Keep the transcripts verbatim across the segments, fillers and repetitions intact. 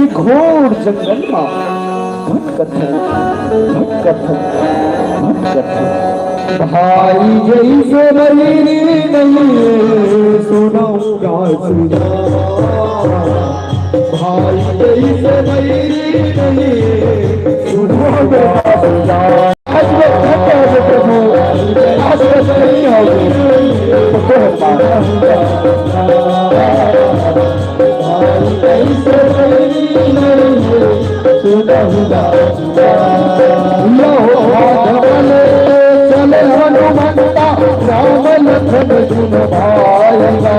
घोर जंगल मा भटकत हन, भटकत हन, भटकत हन। भाई जइसे बहिरी नहीं, सुनहु गा सुजान। भाई जइसे बहिरी नहीं, सुनहु गा सुजान। आज बस थक गए हो प्रभु, आज बस नहीं होगे। तो कौन मानता? लहो माधव ले चले हनुमंता, राम लखन गुण भाई गा।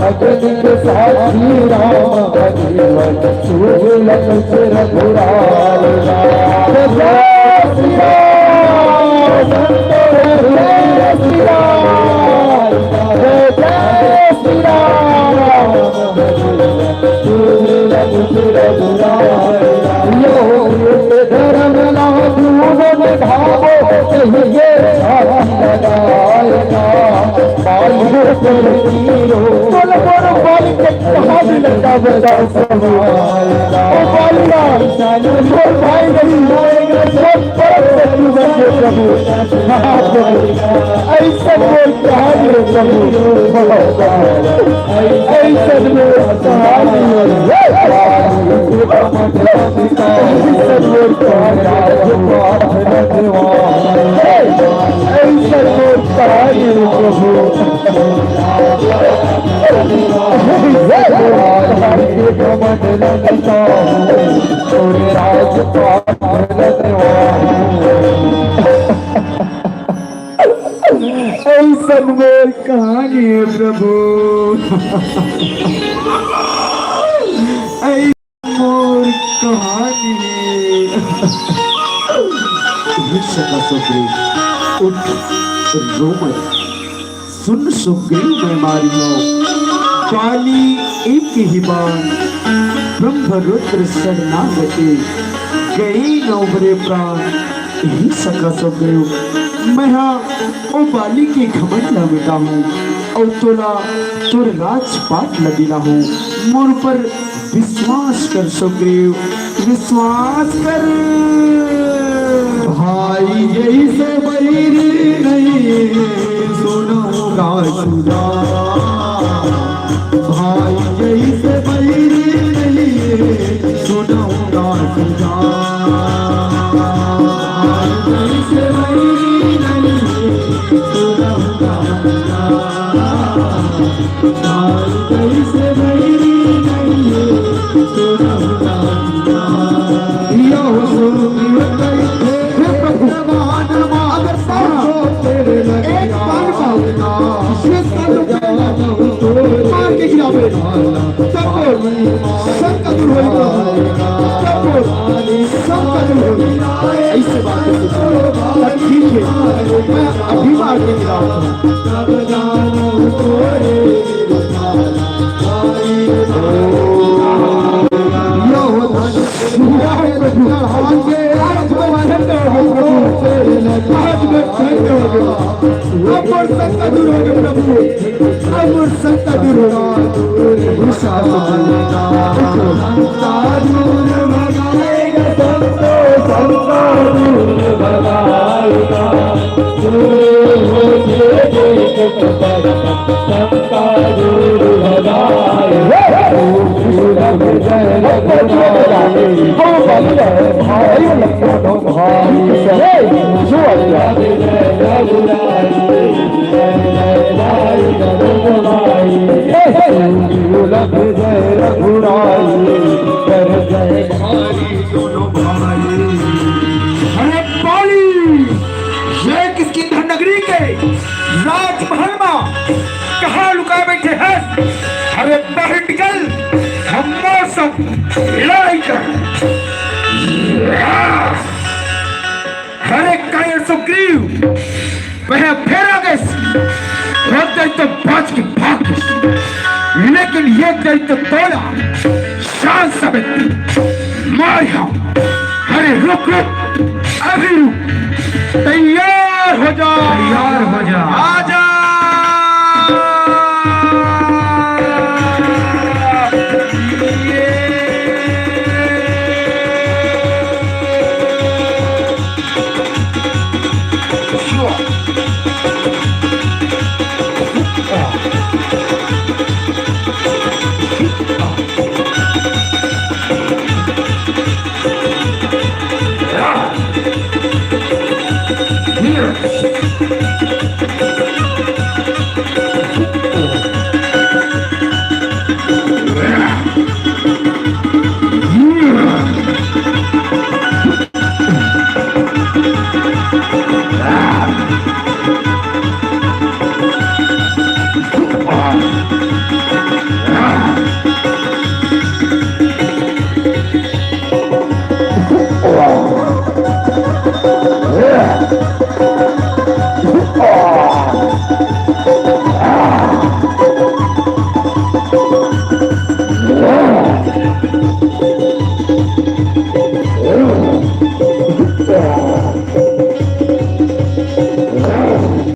अग्नि के साक्षी राम अग्निवर, सूर्य लक्ष्य रघुराई गा। जय श्री राम, जय श्री राम, जय जय श्री राम। लोक धर्म ला दूर में धावो, कहिए छाती लगाएगा। बोल, बोल, बाली के कहाँ भी लगा बताओ सब। ओ बालिया, बोल भाई नहीं, सब परम शत्रु बन गए प्रभु। हाँ, प्रभु। ऐसा बोल कहानी है प्रभु, ऐसा बोल कहानी है। ऐसा बोल कहानी है। ऐसा बोल कहानी है प्रभु। ऐसा बोल कहानी है। ऐसन मोर कहानी है प्रभु, ऐसन मोर कहानी है। हे सखा सुग्रीव, उठ, रो मत। सुन सुग्रीव मैं मारियो, बाली एक ही बार, ब्रह्म रुद्र शरणागति, गए न उबरे प्राण। हे सखा सुग्रीव, मैं हा ओ बाली के घमंड ला मिटाहूँ, अउ तोला तोर राजपाट ला दिलाहूँ। मोर ऊपर विश्वास कर सुग्रीव, विश्वास कर। भाई जइसे बैरी नहीं, सुनहु गा सुजान। भाई जइसे बैरी नहीं, सुनहु गा सुजान। भाई जइसे बैरी नहीं, सुनहु गा सुजान। मार के गिरावे। सब बोल, शंका दूर होई प्रभु। सब बोल, शंका दूर होई। ऐसे बात है। ठीक है, मैं अभी मार के गिराऊंगा। अब मोर शंका दूर होगे प्रभु, अब मोर शंका दूर होगे। अरे बाली, ये किसकी नगरी के राजमहल मा कहाँ लुकाए बैठे हैं? अरे बाहर निकल, हम मौसम लड़ाई कर। अरे कायर सुग्रीव, वह फेर आ गइस। होते तो बाच के भाग गइस, लेकिन ये तेरी तो तोला शान समेत मार हम। अरे रुक रुक, अभी रुक। तैं ये